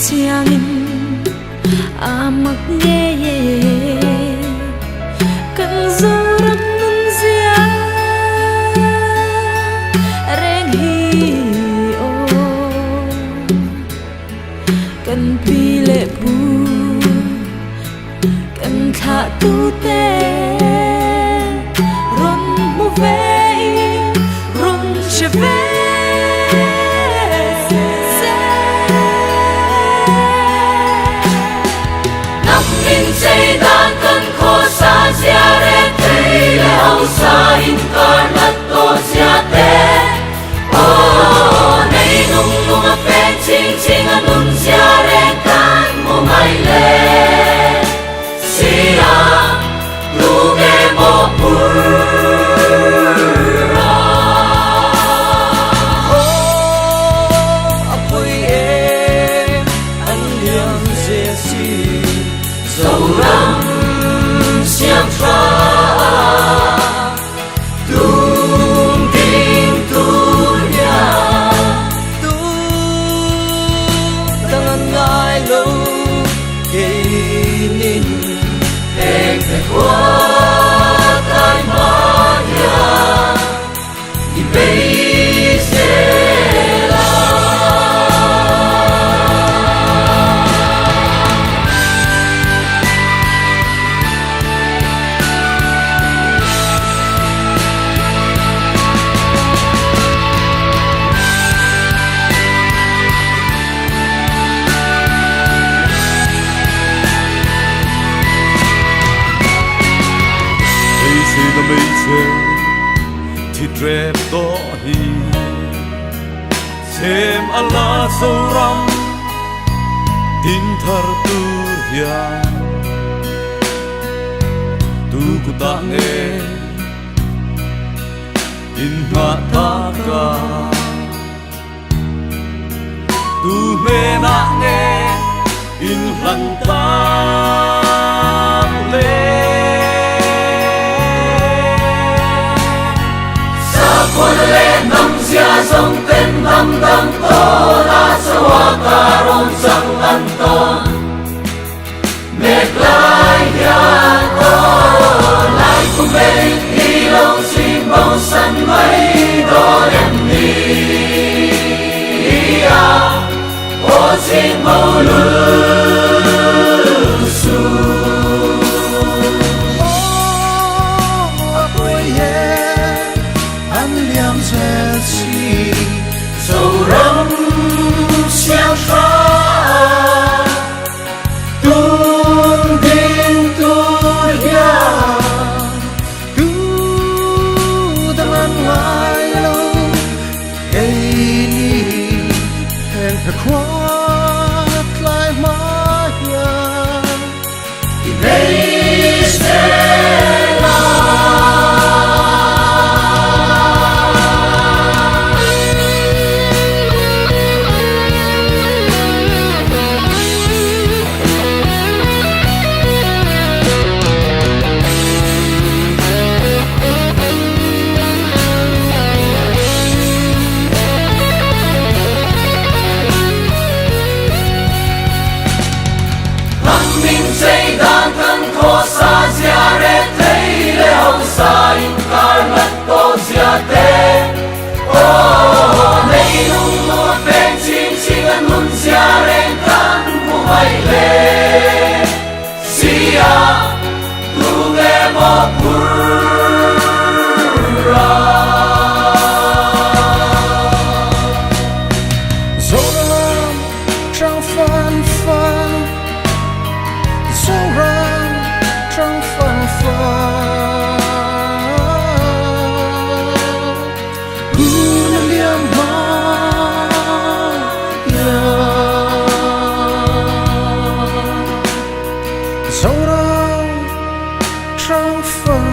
Chiangin a mak ngei e kan Zoram nun zia reng hi aw kan pi leh pu kan thlah tu te rawn hmu ve in rawn hre ve se. Hnam min chei dan kan khawsa zia reh thei leh hausa inkar hlat tawh zia te aw nei nung nung a peng ching ching a nun zia reng kan hmu mai le sia tu nge maw phur a. Aw a pui em an liam zel si Zoram siam tha tum ding tur hian tu dang an ngai lo keinin heng te khua tai hma hian i beisei la. Beiseina hmeichhe thi ṭep tawh hi chhem a la Zoram din thar tur hian tu kutah nge in nghah tak a tu hnenah nge in hlan tak le. Sakhawn leh hnam zia zawng ten hnam dang tawn a chawa kar awm chang an tawn mek lai hian aw lai kum velik hi lo ching bo san mai dawn em ni a aw ching bo lul suh. Aw a pui e an liam zel si Zoram siam tha tun ding tur hian tu dang an ngai lo keini heng phe khua tlai hma hian i beisei la. Hnam min chei dan kan khawsa zia reh thei leh hausa inkar hlat tawh zia te aw nei nung nung a peng ching ching a nun zia reng kan hmu mai le sia tu nge maw phur a. Zoram ṭang fan fan Zoram ṭang fan fan Hun a liam hma hian Zoram ṭang fan.